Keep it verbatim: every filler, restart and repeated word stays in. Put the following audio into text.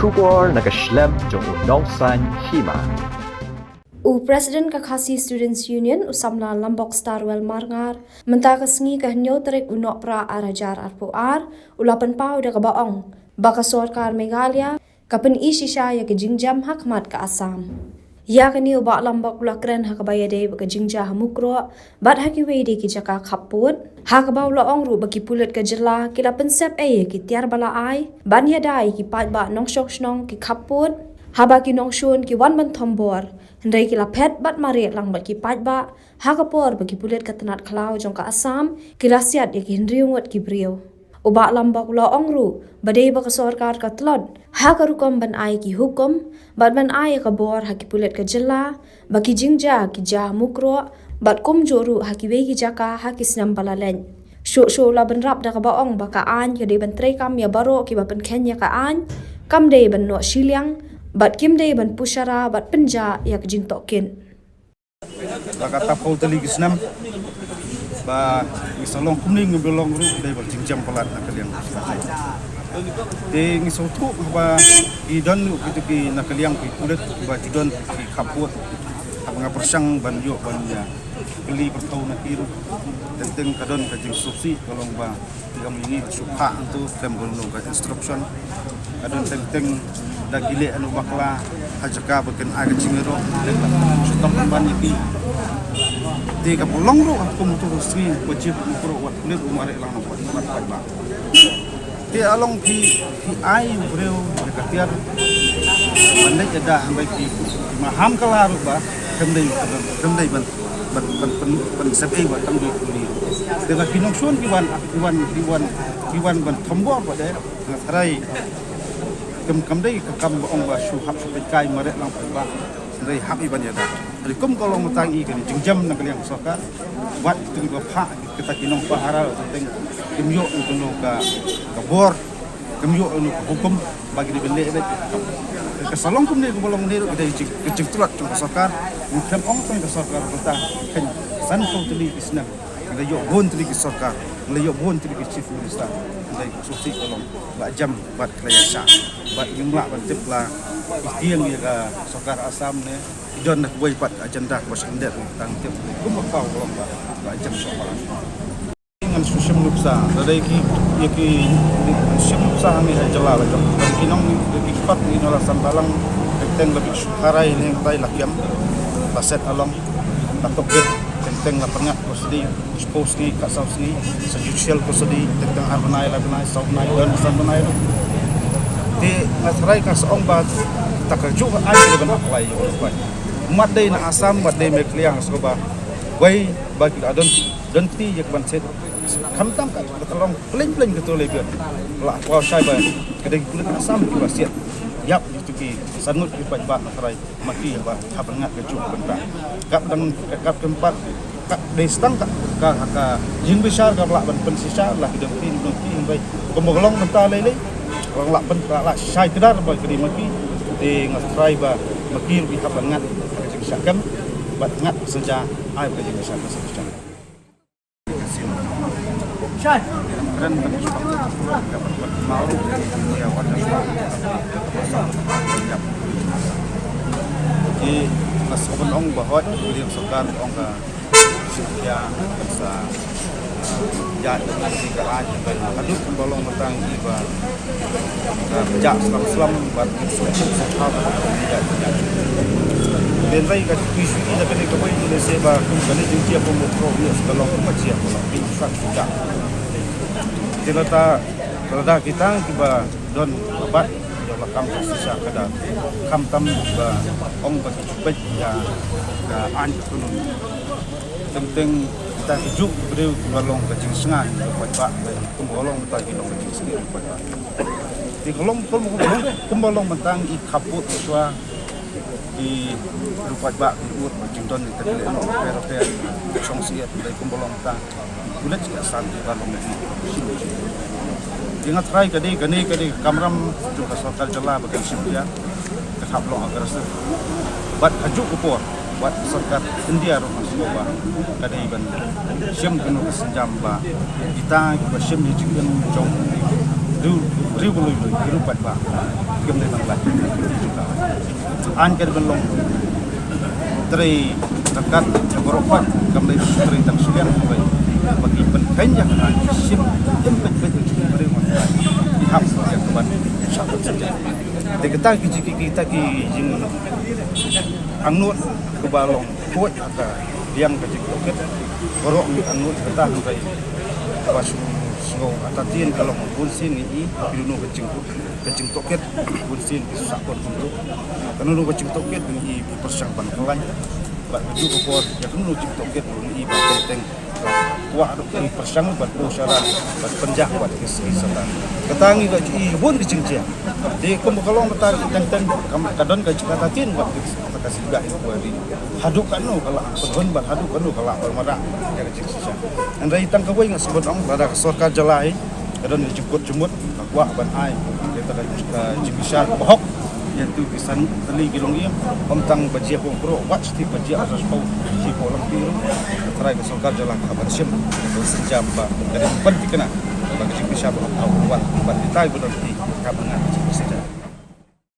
Khubor na ka shlem jong u Nongsaiñ Hima. U President ka Khasi Students Union, u samla Lambok Starwell Marngar, mynta ka sngi ka hynñiew tarik u Nohprah ar hajar arphew ar, u la pynpaw da kaba ong ba ka sorkar Meghalaya ka pyni shisha ïa ka jingjam ha khmat ka Assam. Ïa kane u Bah Lambok u la kren ha kaba ïadei bad ka jingjia ha Mukroh bad ha kiwei de ki jaka khappud, ha kaba u la ong ruh ba ki pulit ka jylla ki la pynsep ei ïa ki tiar ba la ai ban ïada ïa ki paidbah nongshong shnong ki khappud, haba ki nongshun ki wan ban thombor, hynrei ki la phet bad mareh lang bad ki paidbah ha ka por ba ki pulit ka tnat khlaw jong ka Assam ki la siat ïa ki hynriew ngut ki briew. U Bah Lambok u la ong ruh ba dei ba ka sorkar ka tlot ha ka rukom ban ai ki hukum bad ban ai ïa ka bor ha ki pulit ka jylla ba ki jingjia ki jia ha Mukroh bad kumjuh ruh ha kiwei ki jaka ha ki snem ba la leit. Shuh shuh u la bynrap da kaba ong ba ka aiñ ka dei ban treikam ïa baroh kiba pynkheiñ ïa ka aiñ, kam dei ban noh shiliang bad kim dei ban pushara bad pynjah ïa ka jingtohkit. Ba kata phew tylli ki snem ba ngi sa long kumne, ngi ba long ruh dei ba jingjam palat na ka liang. Te ngi sngewthuh ba ki don ruh kito ki na ka liang ki pulit ba ki don ki khappud. Haba nga pyrshang ban ïoh ban ïa kylli pyrthuh na ki ruh, teng teng ka don ka jingsngewsih ka long ba Ïa ngi ngi shu phah hangto khlem ka long ka instruction. Ka don teng teng da ki leh anu bakla ha jaka ba kin ai ka jingïaroh, shu tam ban ïa ki. Te ka pynlong ruh ha kum tu sngi ba chief Mukroh wat pulit u mareh lang na wat wat ba. Te along ki ki ai u briew ïa ka tiar ban leit ïada hangbai ki maham ka la ruh ba khlem dei khlem dei ban ban ban ban ban sep ei ba tam dei kuli. Te la ki nongshun ki wan ki wan ki wan ki wan ban thombor ba de nga tharai kam kam dei ka kam ba ong ba shu hap shu kai mareh lang ba dei hap i ban ïada. Dei kum ka long tang i ka jingjam na ka liang sorkar. Wat tu ba phah kita ki nongpahara teng kim ïoh ka ka bor. Kam ïoh ïa ka hukum ba ki dei ban leh beit. Ka sa long kumne ka ba long ne ruh ka dei ka jingtlot jong ka sorkar. Ngi khlem ong tang ka sorkar kata kan sanphew tylli ki snem. Ngi la ïoh bun tylli ki sorkar, ngi la ïoh bun tylli ki chief minister. Ngi la ïoh susi ka long ba jam bad ka la ïa shah bad ngim lah ban tip la i tieng ïa ka sorkar Assam ne i don na kawei pat ka agenda ka ba shandet tang tip kumba ka long ba ba jam sorkar. Ngan shu shim nuksa, da dei ki, ïa ki, ngan shim nuksa hangne ha jylla la jong. Da dei ki nong, da dei ki pat ni na la san balang, teng teng la bit shu tharai ne tai la kiam, la set along, la tok bit, teng teng la pyngat custody, shiphew sngi, ka saw sngi, sa judicial custody, teng teng ar bnai, lai bnai, saw bnai, don san bnai ruh. Te nga tharai ka sa ong ba, ta ka juk ai ka ban apply, ïa ka ban apply. Mat dei na Assam, mat dei Meghalaya, ha sngewbha. Wei, ba ki la don, don ti ïa ka ban set. Khamtam ka, ka long pleng pleng ka tu le biang. La kwah shai ba ka dei ki pulit Assam ki ba siat. Ïap ki tu ki sanut ki paidbah na tharai ma ki ba hap ngat ka juk bynta. Kap dang kap kempat ka dei stang ka ka ka jingbishar ka la ban pynshisha la ki dang tin dang tin bai. Kumba long bynta lei lei. Lang la bynta la shai kdar ba ka dei ma ki. Te nga tharai ba ma ki ruh ki hap ngat ka jingshisha kem. Bad ngat saja ai ka jingshisha ka sa. Kren ban shuwa ka ban ban mau ya wan da shuwa. Ki na soban ong ba hot liang sorkar ong ka ya sa ya ki ka ai ban hadu balong matang i ba Ka pjah slam slam bad suk suk suk ha ba ka pjah pjah. Ben bai ka tui shu i da kane ka bai tu lese ba kum kane jingkia pun mut ko ïa ka long ka jia ka long pin sak pjah. Kita ta lada kita kiba don babat ïa ba kam ka sisa ka da kam tam ba ong ba ki chupet ïa ka an ka tunun. Teng teng kita ki juk briew kiba long ka jingsngai ka paidbah kum ka long kita ki long ka jingsngai ka paidbah. Te ka long kum, kum, kum ba long bantang i khaput shuwa i ruh paidbah i ut ba jingdon i tadle no per per shong siat dei kum ba long bantang. Bulat ka san ba long i. Te nga tharai ka dei, ka dei, ka dei ka kamram jong ka sorkar jylla ba kan shim pia. Ka hap long aggressive. Bad ka juk ka por. Bad sorkar India ruh ngan sngewbha ka dei ban shim kano ka sienjam ba kita kiba shim ïa jingim jong Ri, ri ba lui lui, ri pat ba. Kam dei ban lait. An ka dei ban long trei ryngkat, ka baroh pat, kam dei trei tang shuh ïa ka bai. Ba ki pynkheiñ ïa ka, ki shim, im peit peit ki briew ma ka. Ki hap ïa ka ban shah ban sha. Te kita ki jing, kita ki jingangnud kaba long khuid ha ka liang ka jingtohkit. Baroh ngi angnud kata hynrei kaba shu sngew artatien ka long bunsien ngi i ki dohnud ka jing, ka jingtohkit, bunsien ki sah pon kumto. Kano kano ka jingtohkit ngi i ki pyrshang ban khlaiñ. Bad kajuh ka por ïa kano kano jingtohkit ngi i ba teng teng. Kwah ruh ki pyrshang ban pynshara ban pynjah wat ki shisha. Kata ngi ka ju i bun ki jingjia. Te kum ka long kata ki teng teng, kam ka don ka jingkata tien wat ki kata ka shisha i kwah ri. Haduh kano ka la pynhun bad haduh kano ka la pynmarah ïa ka jingshisha. Hynrei tang kawei nga sngewbha ong lada ka sorkar jylla hi ka don ka jingkut jingmut, ka kwah ban ai ïa ka, ka jingbishar bahok ïa tu ki san tylli ki longïing, ym tang ba jia pong pro, wat siti ba jia asas pau, shi pau lang pi ruh. Ka trai ka sorkar jylla ka ban shim ka sienjam ba ka dei ban thikna ba ka jingbishar bahok ka wat ban tai ba don ti ka ban ngan ka jingbishar.